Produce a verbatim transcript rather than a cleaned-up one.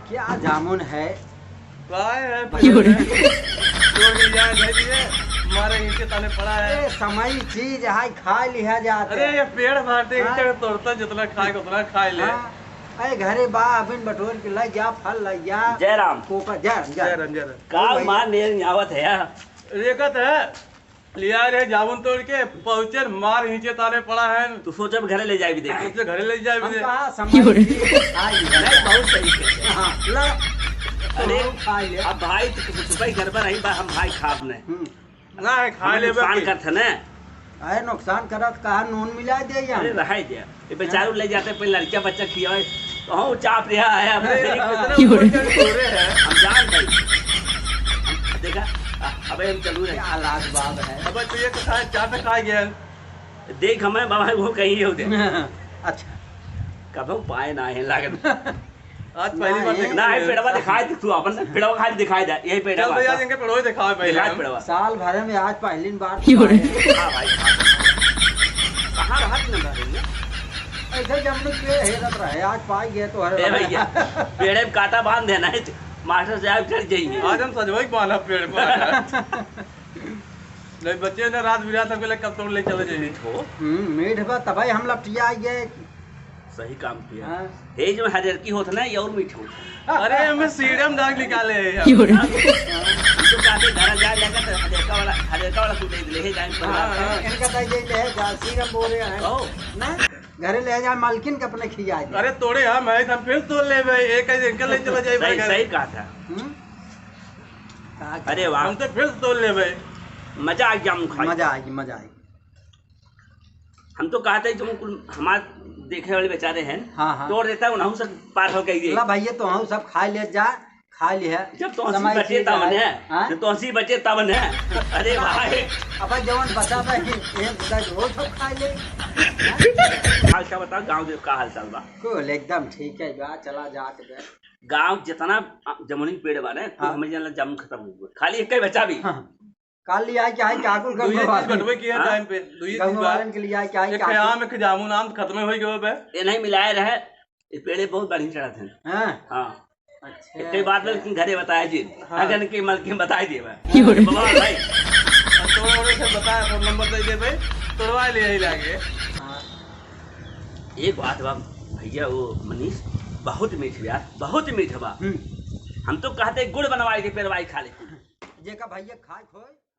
क्या जामुन है? काय है भाई? पेड़ है। तोड़ लिया है, धर लिए, मारे नीचे ताने पड़ा है। अरे, समय चीज है, खा लिया जाता अरे, है। ये पेड़ बाटे, हाँ। इनका तोड़ता जितना खाए, उतना खा ले। हाँ। अरे, घरे बा, अबिन बटोर के ला जा, फल ला जा। जय राम। कोपा, जय राम, जय जय राम। राम, जय राम। का ओ भैया। मार मेल आवत है यार? रेखत है। लिया रे जामुन तोड़ के, पहुँचे मार नीचे ताने पड़ा है। तू सोचे घरे ले जाए भी देखे। सोचे घरे ले जाए भी हम दे। कहा संभाल के खाई है। नहीं, बहुत सही है। हाँ, ला। अरे, हम खा ले। अब भाई, तू सुपारी घर पर रही, बा, हम भाई खाब नहीं। हम्म। ना है, खा हमें ले नुकसान बे। करत है ना। अरे, नुकसान करत कहा, नून मिला दे या अरे, ना? रहाई दे। ये बेचारू ले जाते, पहले लड़किया बच्चा खियावे, तो हम चाप रहा है, अब अरे, मेरी इतना क्यों रे? ऊपर चढ़ के रो रहे हैं। हम जान भाई। हम, देखा, आ, अबे हम चलू रहे। क्या लाजवाब है। अबे तू ये तो खा, चाप खा गया। देख, हमें बाबा वो कहीं हो दे। अच्छा। कबहू पाए ना है लागत। आज पहली ना, बार ये देख ना, रहे ये हैं। पेड़वा दिखाई दे तू अपन, पेड़वा खाली दिखाई दे, यही पेड़वा चल भैया, था। इनके पेड़वा दिखावे पहले दिखाई हम। पेड़वा। साल भर में आज पहली बार ये भाई। हाँ भाई। कहाँ रहा तूने भैया? ऐसे जमने के पेड़ हेरत रहे, आज पाई गए तो हर ए भैया, पेड़े में कांटा बांध देना है, मास्टर साहब चढ़ जाएंगे। आज हम सजवाई बांधा पेड़ पर। नहीं बच्चे ने रात बिरात सबके लिए कब तोड़ ले चले जाइए। हो? हम्म, मीठ बा, तबे हम लपटिया आइए। सही काम किया। हाँ। हे जो हरियर की होत ना, ये और मीठ होत। अरे, हमें सीरम डाल निकाले हैं हम। क्यों रे? हम तो कहते घर जाए लेकर तो हरियर का वाला, हरियर का वाला तू दे दे, ले जाए परिवार हाँ, में। हाँ। इनका तो ये ले जा, सीरम बोल रहे हैं। कहो। ना? घरे ले जाए, मालकिन के अपने खिया दे। अरे, तोड़े हम हैं, हम फिर तोड़ ले भाई, एक ही इनका ले चला जाए सही, भाई घर। सही कहा था। हम्म? का अरे वाह। हम तो फिर तोड़ ले भाई। मजा आ गया, हम खाई। मजा आएगी, मजा आएगी। हम तो कहते हैं, तुम कुल हमार देखे वाले बेचारे हैं, हाँ, हाँ। तोड़ देता है, उन्हों से पार हो गई। ला भैया, तो हम सब खा ले जा, खा ले है। जब तो हंसी समय बचे चीज तब है। ने, हाँ? जब तो हंसी बचे तब ने। अरे भाई। अब जवन बचा बा, ये, ये बचा, वो सब खा ले। हाल चाल बताओ, गाँव के का हाल चाल बा? कुल एकदम ठीक है बा, चला जात बा। गाँव जितना जमुनी पेड़ बा ने, तो हाँ। हमें जान ला जामुन खत्म हो गए। खाली एक ही बचा भी। हाँ। काल लिया है क्या है, क्या कुल दुइये गंगवा चीज वालन? बटवे किया हाँ? टाइम पे, दुइये चीज गंगवा बा। वालन के लिया है क्या है, एक क्या है कुल? आम, एक जामुन, आम खत्म हो गयो बे। ये नहीं मिलाए रहे, ये पेड़े बहुत बढ़िया चढ़त हैं। हाँ। हाँ। अच्छा, एक बात अच्छा। लेकिन घरे बताया जी, हाँ। अगन के मलकिन बताई दे बे। क्यों रे? बाबा भाई। और तोड़े ओड़े से बताया, फोन नंबर दे दे भाई, तोड़वा ले यही लागे। हाँ। एक बात बा भैया, वो मनीष बहुत मीठ बा, बहुत मीठ बा। हम्म। हम तो कहते गुड़ बनवाई के पेरवाई खा लेते। जेका भैया खाए खोए।